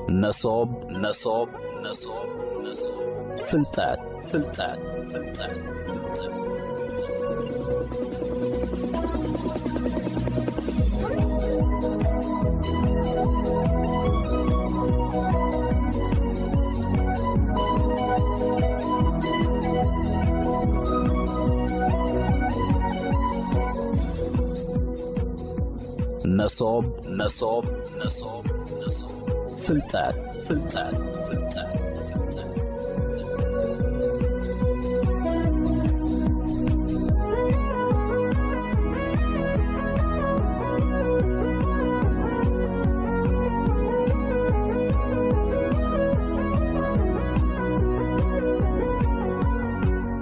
መሶብ፣ መሶብ፣ መሶብ፣ መሶብ። ፍልጠት፣ ፍልጠት፣ ፍልጠት፣ ፍልጠት። መሶብ፣ መሶብ፣ መሶብ፣ መሶብ። ፍልጠት፣ ፍልጠት፣ ፍልጠት፣ ፍልጠት።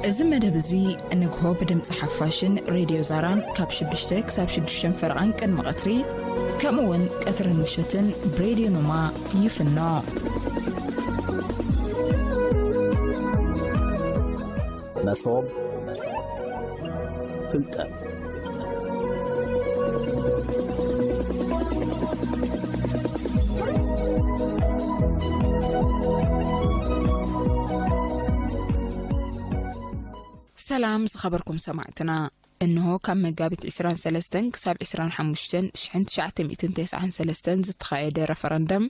እዚ መደብ እዚ ንግሆ ብድምፂ ሓፋሽን ሬድዮ ዛራን ካብ ሽዱሽተ ክሳብ ሽዱሽተ ፈረቓን ቅድሚ ቀትሪ፣ ከምኡ እውን ቀትርን ምሸትን ብሬድዮ ኖማ ይፍኖ። መሶብ፣ መሶብ፣ ፍልጠት። ሰላም ዝኸበርኩም ሰማዕትና፣ እንሆ ካብ መጋቢት ዕስራን ሰለስተን ክሳብ ዕስራን ሓሙሽተን ሽሕን ትሽዓተ ሚእትን ተስዓን ሰለስተን ዝተኻየደ ረፈረንደም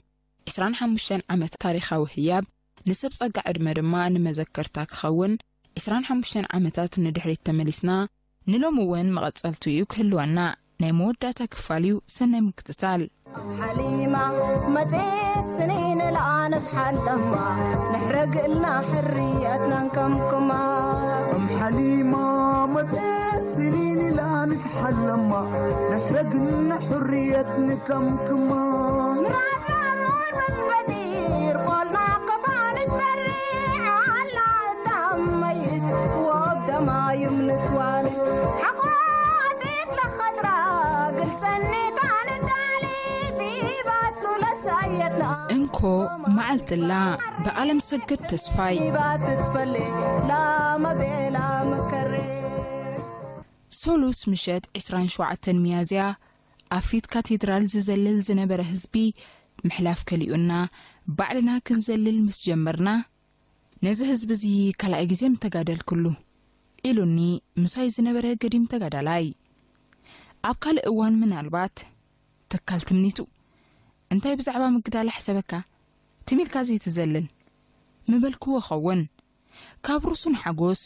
ዕስራን ሓሙሽተን ዓመት ታሪኻዊ ህያብ፣ ንሰብ ጸጋ ዕድመ ድማ ንመዘከርታ ክኸውን ዕስራን ሓሙሽተን ዓመታት ንድሕሪት ተመሊስና፣ ንሎሚ እውን መቐጸልቱ እዩ ክህልወና። ናይ መወዳእታ ክፋል እዩ፣ ሰናይ ምክትታል። ሓሊማ መጽስኒ ንልኣነት ሓለማ፣ ንሕረግልና ሕርያትና ንከምክማ። ሓሊማ መጽስኒ ንልኣነት ሓለማ፣ ንሕረግልና ሕርየት ንከምክማ። ምራትና ሞር መንበዲር ቆልና ከፋልት በሪዕ ኣላ እታመይት ወብ ደማዩም ንትዋልድ ሓቋጢት ለኸድራ ግልሰኒታ ንዳሊት ይባቱ ለሳየትና። እንኮ መዓልትላ ብኣለም ሰገድ ተስፋይ። ይባት ትፈሌ ላመ ቤላ መከሬ። ሶሉስ ምሸት ዕስራን ሸውዓተን ሚያዝያ ኣብ ፊት ካቴድራል ዝዘልል ዝነበረ ህዝቢ ምሕላፍ ከሊኡና፣ ባዕልና ክንዘልል ምስ ጀመርና፣ ነዚ ህዝቢ እዚ ካልኣይ ግዜ ምተጋደልኩሉ ኢሉኒ ምሳይ ዝነበረ ገዲም ተጋዳላይ። ኣብ ካልእ እዋን ምናልባት ተካል ትምኒቱ እንታይ ብዛዕባ ምግዳል ኣሕሰበካ ትሚልካ ዘይትዘልል ምበልክዎ ኸውን። ካብ ርሱን ሓጎስ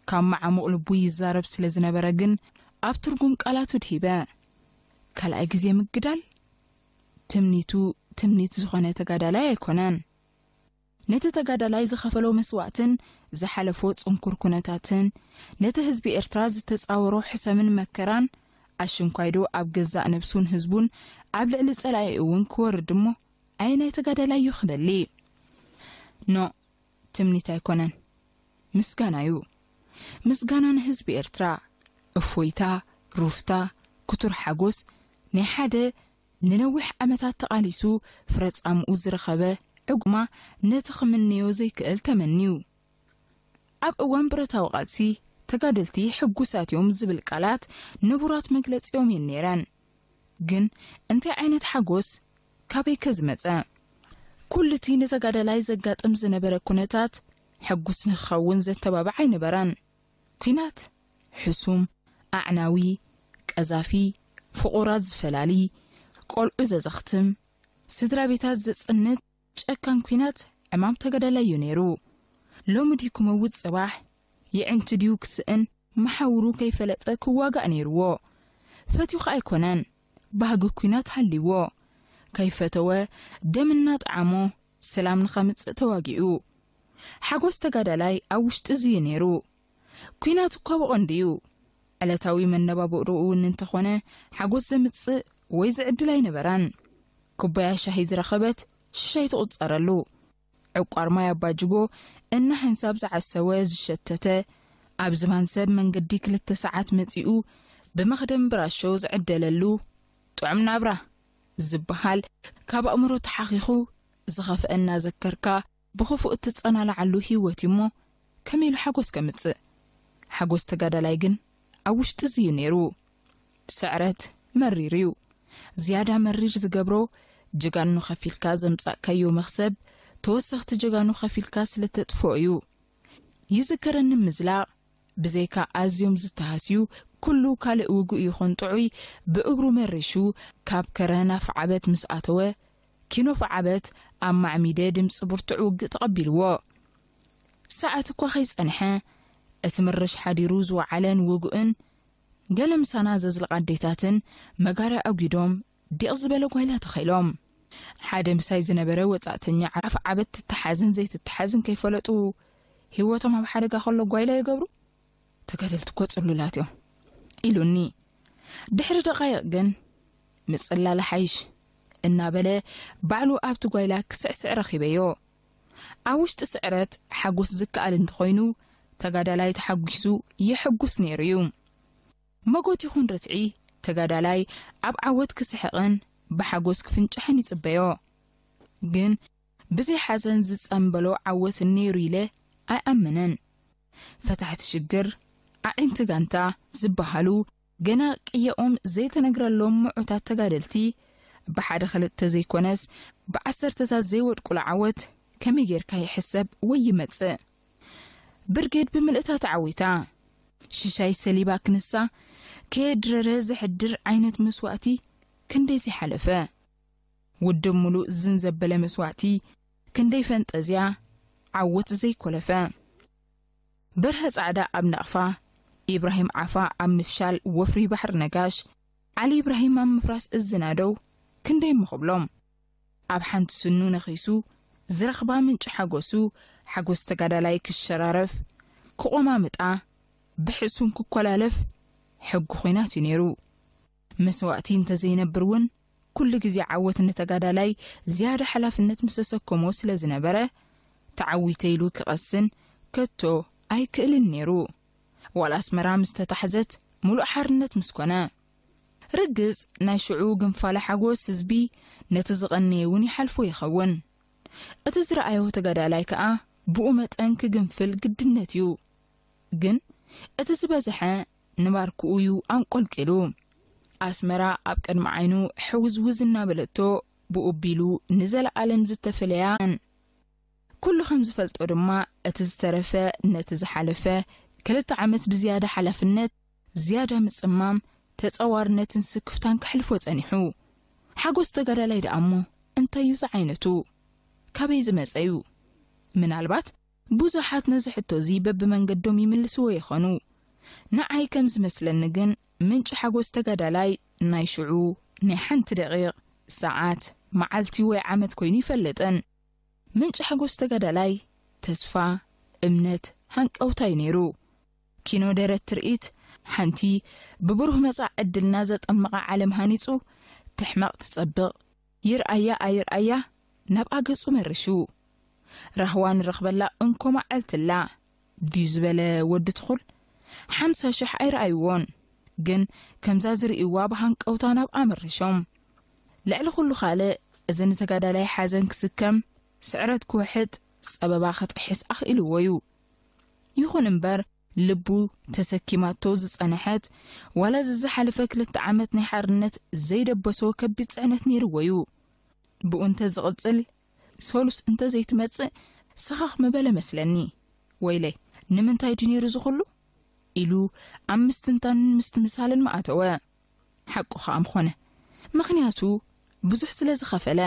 ካብ መዓሙቕ ልቡ ይዛረብ ስለ ዝነበረ ግን ኣብ ትርጉም ቃላቱ ድሂበ። ካልኣይ ግዜ ምግዳል ትምኒቱ ትምኒት ዝኾነ ተጋዳላይ ኣይኮነን። ነቲ ተጋዳላይ ዝኸፈሎ መስዋእትን ዝሓለፎ ጽንኩር ኩነታትን፣ ነቲ ህዝቢ ኤርትራ ዝተጻወሮ ሕሰምን መከራን፣ ኣሽንኳይዶ ኣብ ገዛእ ነብሱን ህዝቡን ኣብ ልዕሊ ጸላኢ እውን ክወርድ እሞ፣ ኣየናይ ተጋዳላይ እዩ ክደሊ? ኖ፣ ትምኒት ኣይኮነን፣ ምስጋና እዩ። ምስጋና ንህዝቢ ኤርትራ። እፎይታ፣ ሩፍታ፣ ክቱር ሓጎስ ናይ ሓደ ንነዊሕ ዓመታት ተቓሊሱ ፍረ ጻምኡ ዝረኸበ ዕጉማ ነቲ ክምነዮ ዘይክእል ተመንዩ። ኣብ እዋን ብረታዊ ቃልሲ ተጋደልቲ ሕጉሳት እዮም ዝብል ቃላት ንቡራት መግለጺኦም እየን ነይረን። ግን እንታይ ዓይነት ሓጎስ ካበይከ ዝመጸ? ኩሉ እቲ ንተጋዳላይ ዘጋጥም ዝነበረ ኩነታት ሕጉስ ንክኸውን ዘተባብዕ ኣይነበረን። ኲናት ሕሱም፣ ኣዕናዊ፣ ቀዛፊ፣ ፍቑራት ዝፈላሊ፣ ቆልዑ ዘዘኽትም፣ ስድራ ቤታት ዘጽንት ጨካን ኲናት ዕማም ተጋዳላይ እዩ ነይሩ። ሎሚ ድዩ ክመውት ጽባሕ የዕንቲ ድዩ ክስእን መሓውሩ ከይፈለጠ ክዋጋእ ነይርዎ። ፈትዩ ከኣ ኣይኮነን፣ ባህጊ ኲናት ሃልይዎ። ከይፈተወ ደም እናጠዓሞ ሰላም ንኸምጽእ ተዋጊኡ። ሓጎስ ተጋዳላይ ኣብ ውሽጢ እዚ እዩ ነይሩ። ኲናት እኳ ብቐንዱ እዩ። ዕለታዊ መነባብሮኡ እውን እንተኾነ ሓጎስ ዘምጽእ ወይ ዝዕድል ኣይነበረን። ኩባያ ሻሂ ዝረኸበት ሽሻይ ትቑጸረሉ። ዕቋር ማይ ኣባጅጎ እናሓንሳብ ዝዓሰወ ዝሸተተ፣ ኣብ ዝባን ሰብ መንገዲ ክልተ ሰዓት መጺኡ ብመኽደም ብራሾ ዝዕደለሉ ጥዑም ናብራ ዝበሃል ካብ ኣእምሮ ተሓኺኹ ዝኸፍአ እናዘከርካ ብኽፉእ እትጸናልዓሉ ህይወት እዩ እሞ ከመይ ኢሉ ሓጎስ ከምጽእ? ሓጎስ ተጋዳላይ ግን ኣብ ውሽጢ እዚ እዩ ነይሩ። ስዕረት መሪር እዩ። ዝያዳ መሪር ዝገብሮ ጀጋኑ ከፊልካ ዘምጻእካዮ መኽሰብ፣ ተወሰኽቲ ጀጋኑ ከፊልካ ስለ ተጥፍኦ እዩ። ይዝከረኒ ምዝላቕ፣ ብዘይካ ኣዝዮም ዝተሃስዩ፣ ኩሉ ካልእ ውጉእ ይኹን ጥዑይ ብእግሩ መሪሹ ካብ ከረን ኣፍዓበት ምስ ኣተወ፣ ኪኖፍ ዓበት ኣብ ማዕሚደ ድምፂ ብርቱዕ ውግእ ተቐቢልዎ። ሰዓት እኳ ከይጸንሐ፣ እቲ ምርሽ ሓዲሩ ዝወዓለን ውጉእን ገለ ምሳና ዘዝልቕ ኣዴታትን መጋርያ ኣጒዶም ዲቕ ዝበለ ጓይላ ተኸይሎም። ሓደ ምሳይ ዝነበረ ወጻእተኛ ኣፍዓበት ትተሓዝን ዘይትተሓዝን ከይፈለጡ ህይወቶም ኣብ ሓደጋ ከሎ ጓይላ ይገብሩ? ተጋደልቲ እኮ ጽሉላት እዮም ኢሉኒ። ድሕሪ ደቓይቕ ግን ምጽላል ሓይሽ እናበለ ባዕሉ ኣብቲ ጓይላ ክስዕስዕ ረኺበዮ። ኣብ ውሽጢ ስዕረት ሓጎስ ዝከኣል እንተኾይኑ ተጋዳላይ ተሓጒሱ የሐጉስ ነይሩ እዩ። መጎት ይኹን ርትዒ ተጋዳላይ ኣብ ዓወት ክስሕቕን ብሓጎስ ክፍንጨሕን ይጽበዮ። ግን ብዘይ ሓዘን ዝጸንበሎ ዓወት ነይሩ ኢለ ኣይኣምንን። ፈታሕቲ ሽግር፣ ኣዒንቲ ጋንታ ዝበሃሉ ገና ቅየኦም ዘይተነግረሎም ምዑታት ተጋደልቲ ብሓደ ክልተ ዘይኮነስ ብዓሰርተታት ዘይወድቁሉ ዓወት ከመይ ጌርካ ይሕሰብ ወይ ይመጽእ? ብርጌድ ብምልእታ ተዓዊታ። ሽሻይ ሰሊባ ክንሳ ከየድረረ ዘሕድር ዓይነት መስዋእቲ ክንደይ ዘይሓለፈ። ውድብ ሙሉእ ዝን ዘበለ መስዋእቲ ክንደይ ፈንጠዝያ ዓወት ዘይኮለፈ። በርሀ ጻዕዳ ኣብ ናቕፋ፣ ኢብራሂም ዓፋ ኣብ ምፍሻል ወፍሪ ባሕሪ ነጋሽ፣ ዓሊ ኢብራሂም ኣብ ምፍራስ እዝናደው ክንደይ ምኽብሎም። ኣብ ሓንቲ ስኑ ነኺሱ ዝረኽባ ምንጪ ሓጎሱ፣ ሓጎስ ተጋዳላይ ክሸራረፍ፣ ክቖማምጣ፣ ብሕሱም ክኮላለፍ ሕጊ ኹናት እዩ ነይሩ። መስዋእቲ እንተዘይነብር እውን ኩሉ ግዜ ዓወት ንተጋዳላይ ዝያዳ ሓላፍነት ምስ ተሰከሞ ስለ ዝነበረ፣ ተዓዊተ ኢሉ ክቐስን ከቶ ኣይክእልን ነይሩ። ዋላ ኣስመራ ምስ ተታሕዘት ሙሉእ ሓርነት ምስ ኮነ። ርግጽ ናይ ሽዑ ግንፋለ ሓጎስ ህዝቢ ነቲ ዝቐነየ እውን ይሓልፎ ይኸውን። እቲ ዝረኣዮ ተጋዳላይ ከኣ ብኡ መጠን ክግንፍል ግድነት እዩ። ግን እቲ ዝበዝሐ ንባርክኡ እዩ ኣንቆልቂሉ። ኣስመራ ኣብ ቅድሚ ዓይኑ ሕውዝውዝ እናበለቶ ብኡ ቢሉ ንዘለኣለም ዝተፈለያ። ኩሉ ከም ዝፈልጦ ድማ እቲ ዝተረፈ ነቲ ዝሓለፈ ክልተ ዓመት ብዝያዳ ሓላፍነት፣ ዝያዳ ምጽማም፣ ተጸዋርነትን ስክፍታን ከሕልፎ ጸኒሑ። ሓጎስ ተጋዳላይ ደኣ እሞ እንታይ እዩ ዝዓይነቱ? ካበይ ዝመጸ እዩ? ምናልባት ብዙሓት ነዚ ሕቶ እዚ በብመንገዶም ይምልስዎ ይኾኑ። ንዓይ ከም ዝመስለኒ ግን ምንጪ ሓጎስ ተጋዳላይ ናይ ሽዑ ናይ ሓንቲ ደቂቕ፣ ሰዓት፣ መዓልቲ ወይ ዓመት ኮይኑ ይፈልጥን። ምንጪ ሓጎስ ተጋዳላይ ተስፋ፣ እምነት፣ ሃንቀውታ እዩ ነይሩ። ኪኖ ደረት ትርኢት ሓንቲ ብብሩህ መጻእ ዕድልና ዘጠመቐ ዓለም ሃኒጹ ትሕመቕ ትጸብቕ፣ ይርኣያ ኣይርኣያ ናብኣ ገጹ መርሹ። ራህዋ ንረኽበላ እንኮ መዓልትላ ድዩ ዝበለ ወዲ ትኹል ሓምሳ ሽሕ ኣይረኣይዎን፣ ግን ከምዛ ዝርእይዋ ብሃንቀውታ ናብኣ መርሾም። ልዕሊ ኩሉ ካልእ እዚ ንተጋዳላይ ሓዘን ክስከም፣ ስዕረት ክውሕጥ፣ ጸበባ ክጥሕስ ኣኽኢልዎ እዩ። ይኹን እምበር ልቡ ተሰኪማቶ ዝጸንሐት ዋላ እዚ ዝሓለፈ ክልተ ዓመት ናይ ሓርነት ዘይደበሶ ከቢድ ጽዕነት ነይርዎ እዩ። ብኡ እንተ ዝቕጽል ሰሉስ እንተ ዘይትመጽእ ሰኸኽ ምበለ መስለኒ። ወይለይ ንምንታይ ድዩ ነይሩ ዝኹሉ ኢሉ ኣብ ምስትንታንን ምስትምሳልን ምኣተወ። ሓቁ ኸኣ ምኾነ። ምኽንያቱ ብዙሕ ስለ ዝኸፈለ፣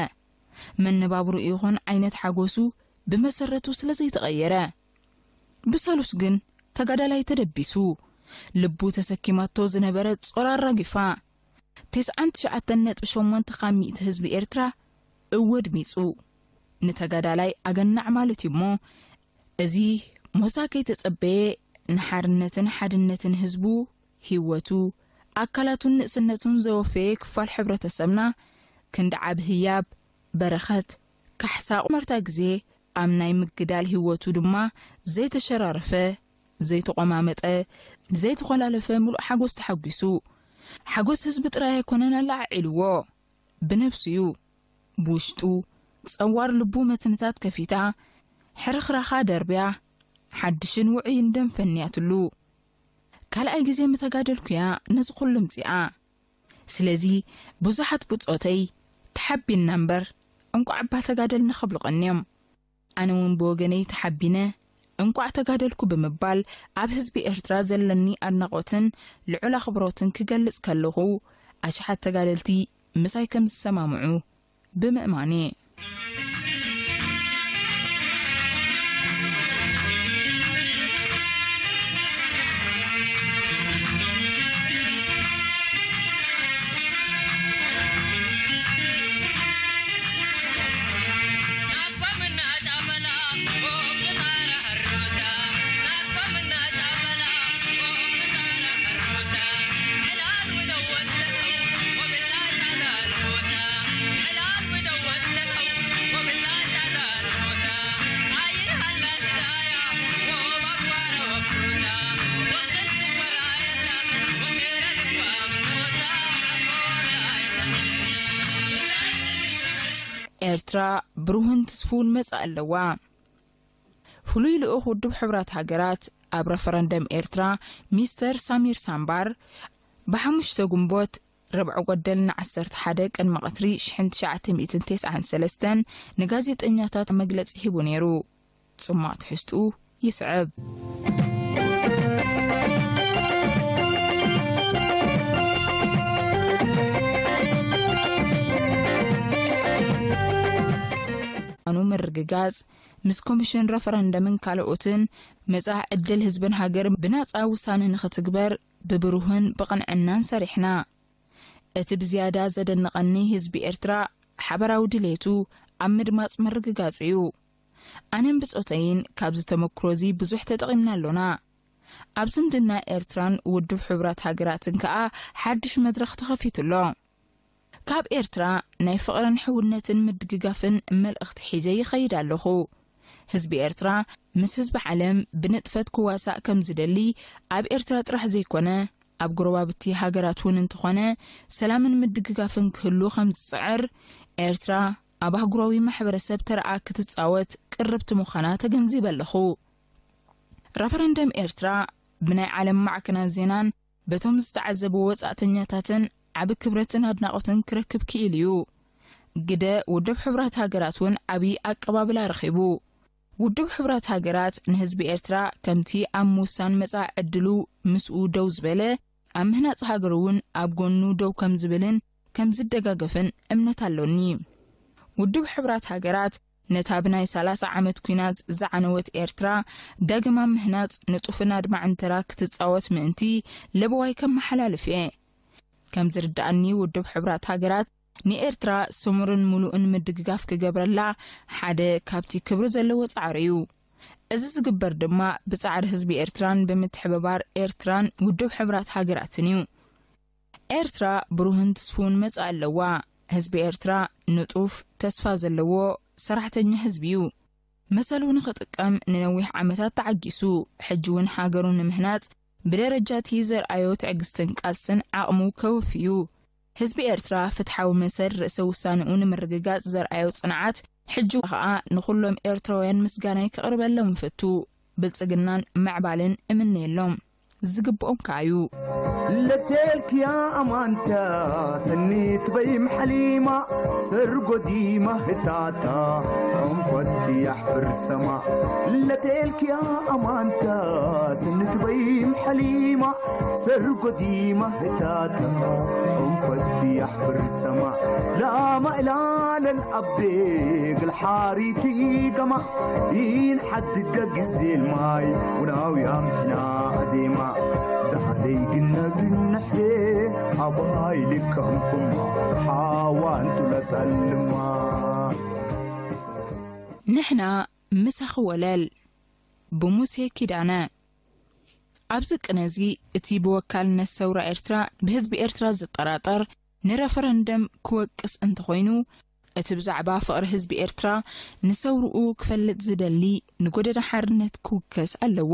መነባብሩ ይኹን ዓይነት ሓጎሱ ብመሰረቱ ስለ ዘይተቐየረ። ብሰሉስ ግን ተጋዳላይ ተደቢሱ፣ ልቡ ተሰኪማቶ ዝነበረ ጾር ኣራጊፋ። ተስዓን ትሽዓተን ነጥቢ ሸሞንተ ካብ ሚእቲ ህዝቢ ኤርትራ እወ ድሚጹ። ንተጋዳላይ ኣገናዕ ማለት እዩ እሞ፣ እዚ ሞሳ ከይተጸበየ ንሓርነትን ሓድነትን ህዝቡ፣ ህይወቱ፣ ኣካላቱን ንእስነቱን ዘወፈየ ክፋል ሕብረተሰብና፣ ክንዲ ዓቢ ህያብ፣ በረኸት፣ ካሕሳ ቁመርታ ግዜ ኣብ ናይ ምግዳል ህይወቱ ድማ ዘይተሸራረፈ፣ ዘይተቖማመጠ፣ ዘይተኾላለፈ ምሉእ ሓጎስ ተሓጒሱ። ሓጎስ ህዝቢ ጥራይ ኣይኮነን ኣለዓዒልዎ፣ ብነብሱ እዩ። ብውሽጡ ጸዋር ልቡ መትንታት ከፊታ፣ ሕርኽራኻ ደርብያ፣ ሓድሽን ውዑይን ደም ፈንያትሉ። ካልኣይ ግዜ ምተጋደልኩያ ነዚ ኩሉ ምጽኣ። ስለዚ ብዙሓት ብጾተይ ተሓቢንና እምበር፣ እንቋዕ እባ ተጋደልና ክብሉ ቀንዮም። ኣነ እውን ብወገነይ ተሓቢነ፣ እንቋዕ ተጋደልኩ ብምባል፣ ኣብ ህዝቢ ኤርትራ ዘለኒ ኣድናቖትን ልዑል ኣኽብሮትን ክገልጽ ከለኹ፣ ኣሽሓት ተጋደልቲ ምሳይ ከም ዝሰማምዑ ብምእማን እየ። ኤርትራ ብሩህን ትስፉውን መጻኢ ኣለዋ። ፍሉይ ልኡኽ ውድብ ሕቡራት ሃገራት ኣብ ረፈረንደም ኤርትራ ሚስተር ሳሚር ሳምባር ብሓሙሽተ ግንቦት ርብዒ ጎደል ንዓሰርተ ሓደ ቅድሚ ቀትሪ ሽሕን ትሽዓተ ሚእትን ተስዓን ሰለስተን ንጋዜጠኛታት መግለጺ ሂቡ ነይሩ። ጽማቕ ትሕዝትኡ ይስዕብ። ኣኑ ምርግጋጽ ምስ ኮሚሽን ረፈረንደምን ካልኦትን መጻኢ ዕድል ህዝብን ሃገርን ብናጻ ውሳነ ንኽትግበር ብብሩህን ብቕንዕናን ሰሪሕና። እቲ ብዝያዳ ዘደንቐኒ ህዝቢ ኤርትራ ሓበራዊ ድሌቱ ኣብ ምድማጽ ምርግጋጽ እዩ። ኣነን ብጾተይን ካብዚ ተመክሮዚ ብዙሕ ተጠቒምና ኣሎና። ኣብ ዝምድና ኤርትራን ውድብ ሕቡራት ሃገራትን ከኣ ሓድሽ መድረኽ ተኸፊቱ ኣሎ። ካብ ኤርትራ ናይ ፍቕርን ሕውነትን ምድግጋፍን መልእኽቲ ሒዘ ይኸይድ ኣለኹ። ህዝቢ ኤርትራ ምስ ህዝቢ ዓለም ብንጥፈት ክዋሳእ ከም ዝደሊ፣ ኣብ ኤርትራ ጥራሕ ዘይኮነ ኣብ ጎረባብቲ ሃገራት እውን እንተኾነ ሰላምን ምድግጋፍን ክህሉ ከም ዝጽዕር፣ ኤርትራ ኣብ ኣህጉራዊ ማሕበረሰብ ተረኣ ክትጻወት ቅርብቲ ምዃና ተገንዚበ ኣለኹ። ረፈረንደም ኤርትራ ብናይ ዓለም ማዕከናት ዜናን በቶም ዝተዓዘቡ ወጻእተኛታትን ዓቢ ክብረትን ኣድናቖትን ክረክብ ክኢሉ እዩ። ግደ ውድብ ሕቡራት ሃገራት እውን ዓቢ ኣቀባብላ ረኺቡ። ውድብ ሕቡራት ሃገራት ንህዝቢ ኤርትራ ከምቲ ኣብ ምውሳን መጻኢ ዕድሉ ምስኡ ደው ዝበለ፣ ኣብ ምህናጽ ሃገሩ እውን ኣብ ጎኑ ደው ከም ዝብልን ከም ዝደጋገፍን እምነት ኣሎኒ። ውድብ ሕቡራት ሃገራት ነታ ብናይ ሰላሳ ዓመት ኲናት ዝዓነወት ኤርትራ ዳግም ኣብ ምህናጽ ንጡፍን ኣድማዕን ተራ ክትጻወት ምእንቲ ለበዋይ ከመሓላልፍ እየ። ከም ዝርድኣኒ ውድብ ሕቡራት ሃገራት ንኤርትራ ስሙርን ምሉእን ምድግጋፍ ክገብረላ ሓደ ካብቲ ክብሪ ዘለዎ ጻዕሪ እዩ። እዚ ዝግበር ድማ ብጻዕሪ ህዝቢ ኤርትራን ብምትሕብባር ኤርትራን ውድብ ሕቡራት ሃገራትን እዩ። ኤርትራ ብሩህን ትስፉውን መጻኢ ኣለዋ። ህዝቢ ኤርትራ ንጡፍ፣ ተስፋ ዘለዎ፣ ሰራሕተኛ ህዝቢ እዩ። መሰሉ ንኽጥቀም ንነዊሕ ዓመታት ተዓጊሱ፣ ሕጂ እውን ሃገሩ ንምህናጽ ብደረጃ እቲ ዘርኣዮ ትዕግስትን ቃልስን ዓቕሙ ከወፊ እዩ። ህዝቢ ኤርትራ ፍትሓዊ መሰል ርእሰ ውሳኔኡ ንምርግጋጽ ዘርኣዮ ጽንዓት፣ ሕጂ ከኣ ንኹሎም ኤርትራውያን ምስጋናይ ከቕርበሎም እፈቱ። ብልጽግናን ምዕባለን እምነየሎም። ዝግብኦም ከኣ እዩ። ለቴልክያ ኣማንታ ሰኒት በይም ሓሊማ ሰርጎዲማ ህታታ ዑንፈት ያሕብር ሰማ ለቴልክያ ኣማንታ ሰኒት በይም ሓሊማ ሰርጎዲማ ህታታ ዑንፈት ያሕብር ሰማ ላማ ኢላለን ኣቤ ግልሓሪቲ ገማ ኢን ሓድገ ግዜ ልማይ ውናውያም ሕና ኣዜማ ዳዕለይ ግነ ግነሕየ ኣባይ ልካምኩማ ሓዋን ቱለጠልማ ንሕና ምሳኺ ወለል ብሙሴ ኪዳነ። ኣብዚ ቅነ እዚ እቲ ብወካልነት ሰውራ ኤርትራ ብህዝቢ ኤርትራ ዝጠራጠር ንረፈረንደም ክወቅስ እንተኾይኑ፣ እቲ ብዛዕባ ፍቕሪ ህዝቢ ኤርትራ ንሰውርኡ ክፈልጥ ዝደሊ ንጎደና ሓርነት ክውከስ ኣለዎ።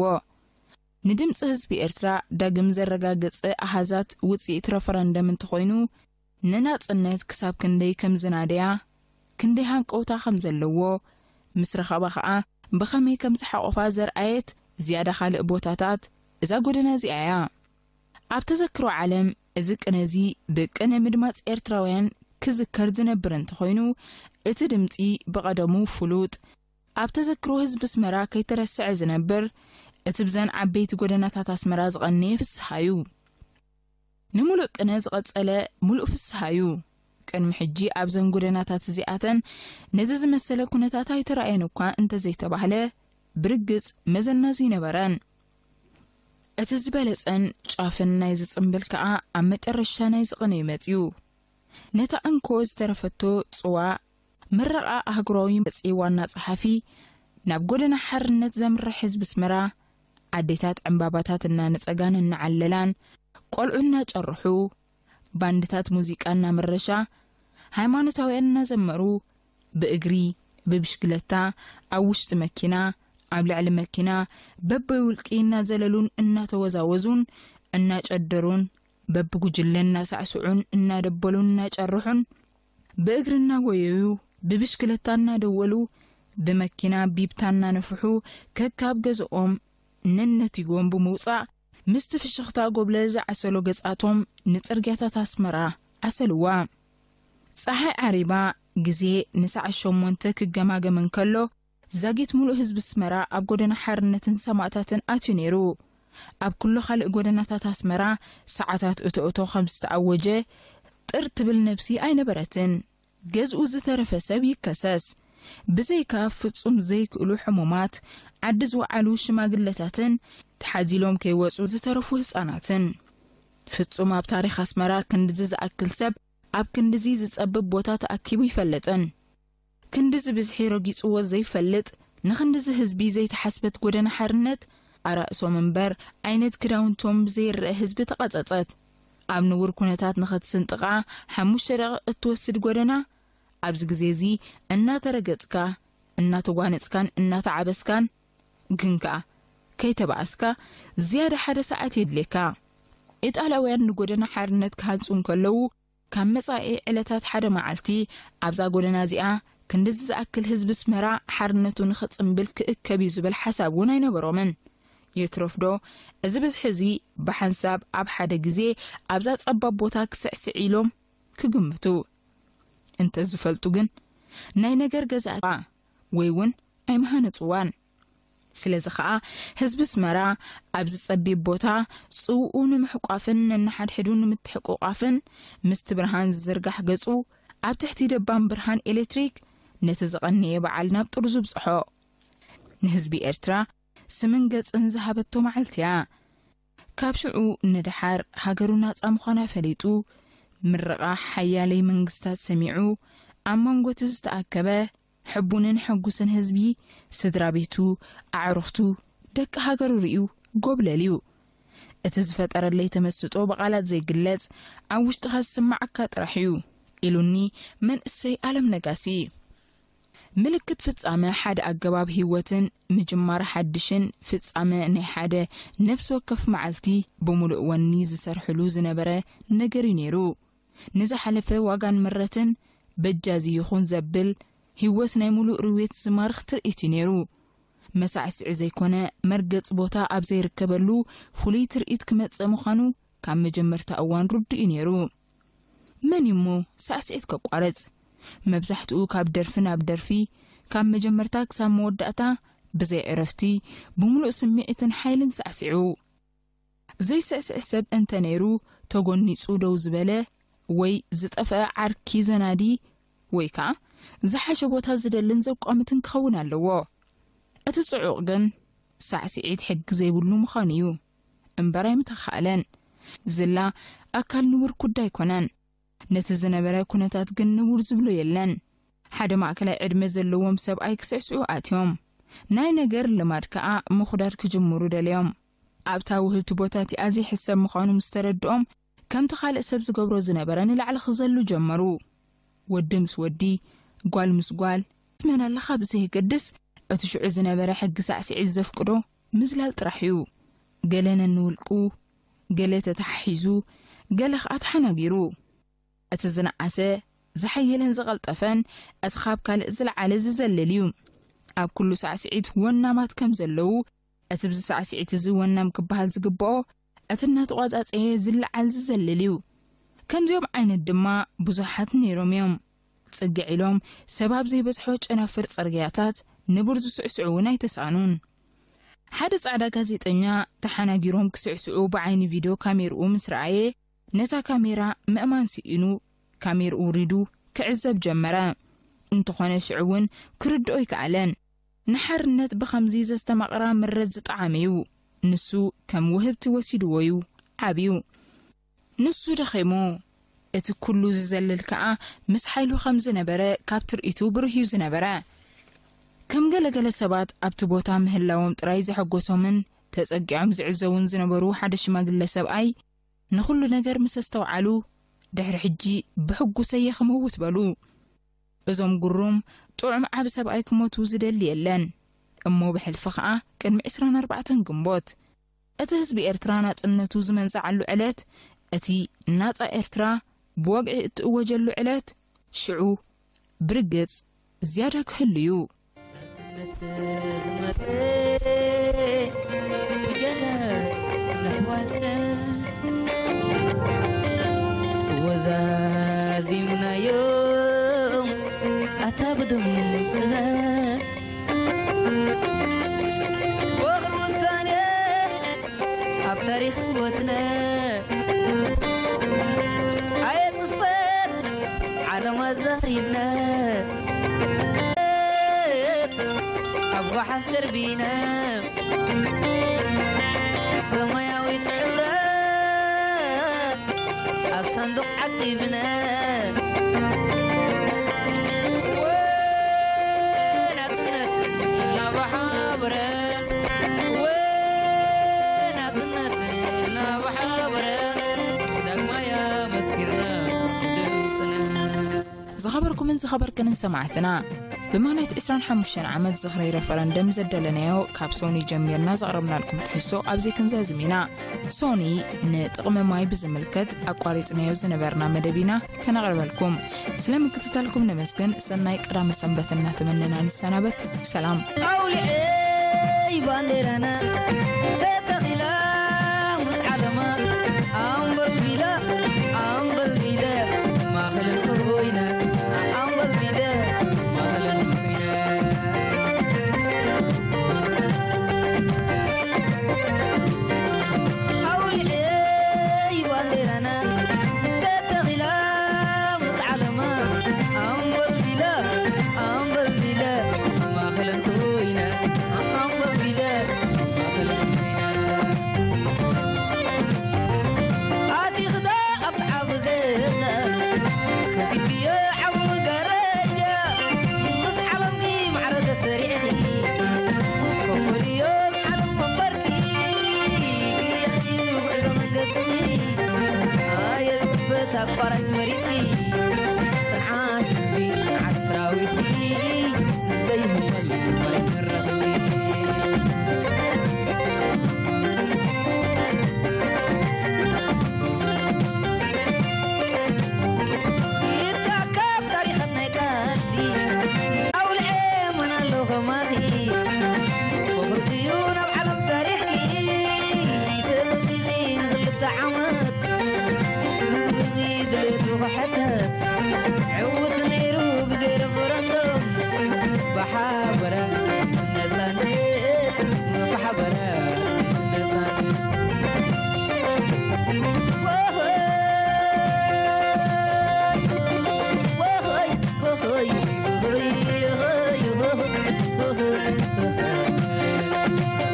ንድምጺ ህዝቢ ኤርትራ ዳግም ዘረጋገጸ ኣሃዛት ውጽኢት ረፈረንደም እንተኾይኑ፣ ንናጽነት ክሳብ ክንደይ ከም ዝናደያ፣ ክንደይ ሃንቀውታ ከም ዘለዎ፣ ምስ ረኸባ ኸኣ ብኸመይ ከም ዝሓቖፋ ዘርኣየት ዝያዳ ካልእ ቦታታት እዛ ጎደና እዚኣ እያ። ኣብ ተዘክሮ ዓለም እዚ ቅነ እዚ ብቅነ ምድማጽ ኤርትራውያን ክዝከር ዝነብር እንተኾይኑ፣ እቲ ድምጺ ብቐደሙ ፍሉጥ፣ ኣብ ተዘክሮ ህዝቢ ኣስመራ ከይተረስዐ ዝነብር፣ እቲ ብዘን ዓበይቲ ጎደናታት ኣስመራ ዝቐነየ ፍስሃ እዩ። ንምሉእ ቅነ ዝቐጸለ ምሉእ ፍስሃ እዩ። ቅድሚ ሕጂ ኣብዘን ጎደናታት እዚኣተን ነዚ ዝመሰለ ኩነታት ኣይተራእየን እኳ እንተዘይተባህለ፣ ብርግጽ መዘና ዘይነበረን። እቲ ዝበለጸን ጫፍን ናይዚ ጽምብል ከኣ ኣብ መጨረሻ ናይዚ ቅነ እዩ መጺኡ። ነታ እንኮ ዝተረፈቶ ጽዋ ምረቓ ኣህጉራዊ መጽሔት ዋና ጸሓፊ፣ ናብ ጎደና ሓርነት ዘምርሕ ህዝቢ ኣስመራ፣ ኣዴታት ዕምባባታት እናነጸጋን እናዓለላን፣ ቆልዑ እናጨርሑ፣ ባንድታት ሙዚቃ እናመረሻ፣ ሃይማኖታውያን እናዘመሩ፣ ብእግሪ፣ ብብሽክለታ፣ ኣብ ውሽጢ መኪና፣ ኣብ ልዕሊ መኪና፣ በበይ ውልቂ እናዘለሉን እናተወዛወዙን እናጨደሩን፣ በብጉጅለ እናሳዕስዑን እናደበሉን እናጨርሑን፣ ብእግሪ እናጎየዩ፣ ብብሽክለታ እናደወሉ፣ ብመኪና ቢብታ እናነፍሑ፣ ከካብ ገዝኦም ነነቲጎም ብምውጻእ፣ ምስቲ ፍሽኽታ ጎብለል ዝዓሰሎ ገጻቶም ንጽርግያታት ኣስመራ ዓሰልዋ። ጸሓይ ዓሪባ፣ ግዜ ንሰዓት ሸሞንተ ክገማገም እንከሎ፣ ዛጊት ምሉእ ህዝቢ ኣስመራ ኣብ ጎደና ሓርነትን ሰማእታትን ኣትዩ ነይሩ። ኣብ ኩሉ ካልእ ጎደናታት ኣስመራ ሰዓታት እቶ እቶ ከም ዝተኣወጀ ጥር ትብል ነብሲ ኣይነበረትን። ገዝኡ ዝተረፈ ሰብ ይከሰስ። ብዘይካ ፍጹም ዘይክእሉ ሕሙማት፣ ዓዲ ዝወዓሉ ሽማግለታትን ተሓዚሎም ከይወጹ ዝተረፉ ህጻናትን። ፍጹም ኣብ ታሪኽ ኣስመራ ክንድዚ ዝኣክል ሰብ ኣብ ክንድዚ ዝጸብብ ቦታ ተኣኪቡ ይፈልጥን። ክንድዚ ብዝሒ ረጊጽዎ ዘይፈልጥ፣ ንኽንድዚ ህዝቢ ዘይተሓስበት ጎደና ሓርነት፣ ኣራእሶም እምበር ዓይነት ክዳውንቶም ብዘይረአ ህዝቢ ተቐጸጸት። ኣብ ንቡር ኩነታት ንኸትስንጥቓ ሓሙሽተ ደቂቕ እትወስድ ጎደና፣ ኣብዚ ግዜ እዚ እናተረገጽካ፣ እናተጓነጽካን እናተዓበስካን፣ ግን ከኣ ከይተባኣስካ ዝያዳ ሓደ ሰዓት የድልየካ። ኢጣልያውያን ንጎደና ሓርነት ክሃንጹ እንከለዉ፣ ካብ መጻኢ ዕለታት ሓደ መዓልቲ ኣብዛ ጎደና እዚኣ ክንድዚ ዝኣክል ህዝቢ ኣስመራ ሓርነቱ ንኽጽምብል ክእከብ እዩ ዝብል ሓሳብ እውን ኣይነበሮምን። ይትረፍዶ፣ እዚ ብዝሒ እዚ ብሓንሳብ ኣብ ሓደ ግዜ ኣብዛ ጸባብ ቦታ ክስዕስዕ ኢሎም ክግምቱ እንተዝፈልጡ ግን፣ ናይ ነገር ገዛእታ ወይ እውን ኣይምሃነጽዋን። ስለዚ ኸኣ ህዝቢ ኣስመራ ኣብዚ ጸቢብ ቦታ ጽውኡ ንምሕቋፍን ነንሓድሕዱ ንምትሕቁቋፍን ምስቲ ብርሃን ዝዝርጋሕ ገጹ ኣብ ትሕቲ ደባን ብርሃን ኤሌክትሪክ ነቲ ዝቐነየ በዓል ናብ ጥርዙ ብጽሖ። ንህዝቢ ኤርትራ ስምን ገጽን ዝሃበቶ መዓልቲ እያ። ካብ ሽዑ ንደሓር ሃገሩ ናጻ ምዃና ፈሊጡ፣ ምርቓ ሓያለይ መንግስታት ሰሚዑ፣ ኣብ መንጎ እቲ ዝተኣከበ ሕቡንን ሕጉስን ህዝቢ፣ ስድራ ቤቱ፣ ኣዕሩኽቱ፣ ደቂ ሃገሩ ርእዩ ጎብለል እዩ። እቲ ዝፈጠረለይ ተመስጦ ብቓላት ዘይግለጽ፣ ኣብ ውሽጥኻ ዝስምዓካ ጥራሕ እዩ፣ ኢሉኒ መንእሰይ ኣለም ነጋሲ። ምልክት ፍጻመ ሓደ ኣገባብ ህይወትን ምጅማር ሓድሽን ፍጻመ ናይ ሓደ ነፍሲ ወከፍ መዓልቲ ብምሉእ ወኒ ዝሰርሕሉ ዝነበረ ነገር እዩ ነይሩ። ንዝሓለፈ ዋጋን ምረትን በጃዚ ይኹን ዘብል ህይወት ናይ ምሉእ ርዌት ዝማርኽ ትርኢት እዩ ነይሩ። መሳዕስዒ ዘይኮነ መርገጽ ቦታ ኣብ ዘይርከበሉ ፍሉይ ትርኢት ክመጽእ ምዃኑ ካብ መጀመርታ እዋን ርዱእ እዩ ነይሩ። መን እዩ እሞ ሳዕስዒት ከቋርጽ? መብዛሕትኡ ካብ ደርፊ ናብ ደርፊ፣ ካብ መጀመርታ ክሳብ መወዳእታ ብዘይ ዕረፍቲ፣ ብምሉእ ስምዒትን ሓይልን ሳዕሲዑ። ዘይስዕስዕ ሰብ እንተ ነይሩ፣ ተጎኒጹ ደው ዝበለ ወይ ዝጠፍአ ዓርኪ ዘናዲ ወይ ከኣ ዝሓሸ ቦታ ዝደልን ዘቋምትን ክኸውን ኣለዎ። እቲ ጽዑቕ ግን ሳዕስዒት ሕጊ ዘይብሉ ምዃኑ እዩ እምበር ኣይምተኻእለን። ዝላ ኣካል ንቡር ኩዳ ኣይኮነን። ነቲ ዝነበረ ኩነታት ግን ንቡር ዝብሎ የለን። ሓደ ማእከላይ ዕድመ ዘለዎም ሰብኣይ ክስዕስዑ ኣትዮም። ናይ ነገር ልማድ ከኣ ምኹዳድ ክጅምሩ ደልዮም። ኣብታ ውህብቲ ቦታ እቲኣ ዘይሕሰብ ምዃኑ ምስ ተረድኦም፣ ከምቲ ካልእ ሰብ ዝገብሮ ዝነበረ ንላዕሊ ክዘሉ ጀመሩ። ወዲ ምስ ወዲ፣ ጓል ምስ ጓል፣ መን ኣለኻ ብዘየገድስ፣ እቲ ሽዑ ዝነበረ ሕጊ ሳዕስዒት ዘፍቅዶ ምዝላል ጥራሕ እዩ። ገለ ነንውልቁ፣ ገለ ተተሓሒዙ፣ ገለ ኸኣ ተሓናጊሩ። እቲ ዝነኣሰ፣ ዝሓየለን ዝቐልጠፈን፣ እቲ ካብ ካልእ ዝለዓለ ዝዘልል እዩ። ኣብ ኩሉ ሳዕስዒት ወናማት ከም ዘለዉ፣ እቲ ብዚ ሳዕስዒት እዚ ወናም ክበሃል ዝግብኦ፣ እቲ እናተቋጻጸየ ዝለዓል ዝዘልል እዩ። ከምዚኦም ዓይነት ድማ ብዙሓት ነይሮም እዮም። ጽግዕ ኢሎም ሰብ ኣብ ዘይበዝሖ ጨናፍር ጽርግያታት ንቡር ዝስዕስዑ እውን ኣይተሳእኑን። ሓደ ጻዕዳ ጋዜጠኛ ተሓናጊሮም ክስዕስዑ ብዓይኒ ቪድዮ ካሜርኡ ምስ ረኣየ፣ ነታ ካሜራ ምእማን ስኢኑ፣ ካሜርኡ ውሪዱ ክዕዘብ ጀመረ። እንተኾነ ሽዑ እውን ክርድኦ ኣይከኣለን። ንሓርነት ብኸምዚ ዘስተማቕራ ምረት ዝጠዓመ እዩ። ንሱ ከም ውህብቲ ወሲድዎ እዩ ዓብዩ። ንሱ ደኺሙ። እቲ ኩሉ ዝዘልል ከኣ ምስ ሓይሉ ከም ዝነበረ ካብ ትርኢቱ ብሩህ እዩ ዝነበረ። ከም ገለገለ ሰባት ኣብቲ ቦታ ምህላዎም ጥራይ ዘሐጎሶምን ተጸጊዖም ዝዕዘቡን ዝነበሩ ሓደ ሽማግለ ሰብኣይ፣ ንኹሉ ነገር ምስ ኣስተውዓሉ፣ ድሕሪ ሕጂ ብሕጉሰየ ክመውት በሉ። እዞም ጉሩም ጥዑም ዓቢ ሰብኣይ ክሞቱ ዝደሊ የለን። እሞ ብሕልፊ ኸኣ ቅድሚ ዕስራን ኣርባዕተን ግንቦት እቲ ህዝቢ ኤርትራ ናጽነቱ ዝመንጽዓሉ ዕለት፣ እቲ ናጻ ኤርትራ ብወግዒ እትእወጀሉ ዕለት፣ ሽዑ ብርግጽ ዝያዳ ክህሉ እዩ። ወዛዚምናዮም ኣታ ብድምፅና ወኽር ውሳኔ ኣብ ታሪኽ ህይወትና ኣየፅፈት ዓለም ኣዛሪብና ኣብ ጓሓፍ ደርቢና ሰማያዊት ሕብረት ኣብ ሳንዱቕ ዓቂብና ወናጽነት ኢልና ብሓበረ ወናጽነት ኢልና ብሓበረ ዳግማይ ኣመስኪርና ድምፅና። ዝኸበርኩምን ዝኸበርክንን ሰማዕትና፣ ብምኽንያት ዕስራን ሓሙሽተን ዓመት ዝኽሪ ረፈረንደም ዘደለናዮ ካብ ሶኒ ጀሚርና ዘቕረብናልኩም ትሕዝቶ ኣብዚ ክንዛዝም ኢና። ሶኒ ንጥቕሚ ማይ ብዝምልከት ኣቋሪጽናዮ ዝነበርና መደብ ኢና ከነቕርበልኩም። ስለ ምክትታልኩም ነመስግን። ሰናይ ቀዳመ ሰንበት እናተመነና ንሰናበት። ሰላም። ኣውሊዐይ ባንዴራና ተተኺላ ምስ ዓለማ ኣምበልቢላ ኣምበልቢለ ማእኸለን ኮይና ኣምበልቢለ ማእኸለን ኮይና ኣውሊዐይ ባንዴራና ተተኺላ ምስ ዓለማ ኣምበልቢለ ኣምበልቢለ ማእኸለን ኮይና ኣምበልቢለ ማእኸለን ኮይና ኣቲኽዶ ኣብቲ ዓቢ ገዛ ከፊትዮ ዓቢ መጋረጃ ምስ ዓለምኪ ማዕረ ተሰሪዕኺ ኮፍ በልዮ ዓለም መንበርኪ ግሪኺ ጉዕዞ መንገድኪ ኣየፅበት ኣቋራጭ መሪፅኪ ጽንዓት ህዝቢ ጽንዓት ሰራዊትኪ ዘይህወል መሬት መረኽቢ ይታከብ ታሪኽን ናይ ቃልሲ ኣውልዐ መን ኣሎ ከማኺ ወፍርድዩ ናብ ዓለም ታሪኽኪ ተዘሚቲ ንኽልተ ዓመት ህዝቢ ድሌቱ ክሕተት ዕዉት ነይሩ ግዜ ረፈረንዶም ብሓበረ ነፃነት ብሓበረ ነፃነት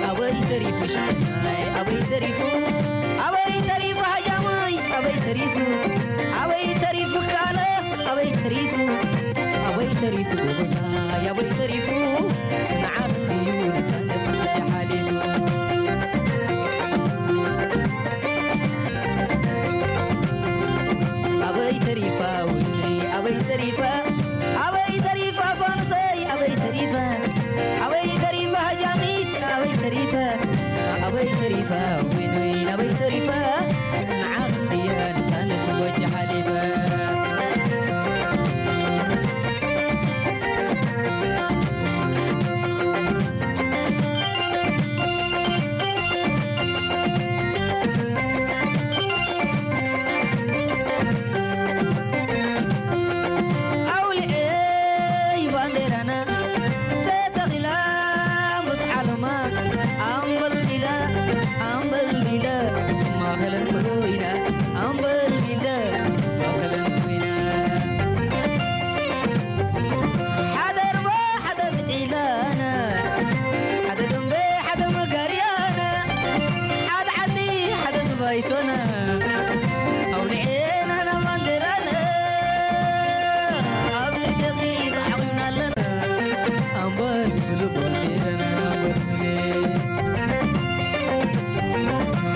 ኣበይ ተሪፉ ሻማይ ኣበይ ተሪፉ ኣበይ ተሪፉ ሃጃማይ ኣበይ ተሪፉ ኣበይ ተሪፉ ካለ ኣበይ ተሪፉ ኣበይ ተሪፉ ጎበዛይ ኣበይ ተሪፉ ንዓኽ እዩ ነፃነት ሓሊፉ ኣበይ ተሪፋ ወይነይ ኣበይ ተሪፋ ኣበይ ተሪፋ ፋንሰይ ኣበይ ተሪፋ ኣበይ ተሪፋ ሃጃሚት ኣበይ ተሪፋ ኣበይ ተሪፋ ወይነይ ኣበይ ተሪፋ ንዓኽ እያ ነፃነት ወጅ ሓሊፋ ሓደ ደንበ ሓደ መጋርያና፣ ሓደ ዓዲ ሓደ ባይቶና፣ ኣውሊዕና ናብ ባንዴራና፣ ኣብ ትሕቲ ዓቕምና ኣለና። ኣምበር ብሉ ባንዴራና ኣምበር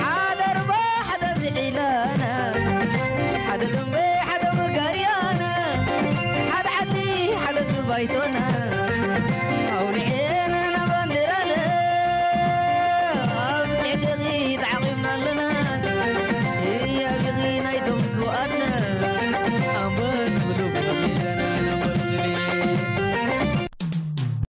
ሓደ ርባ ሓደ ብዒላና፣ ሓደ ደንበ ሓደ መጋርያና፣ ሓደ ዓዲ ሓደ ባይቶና፣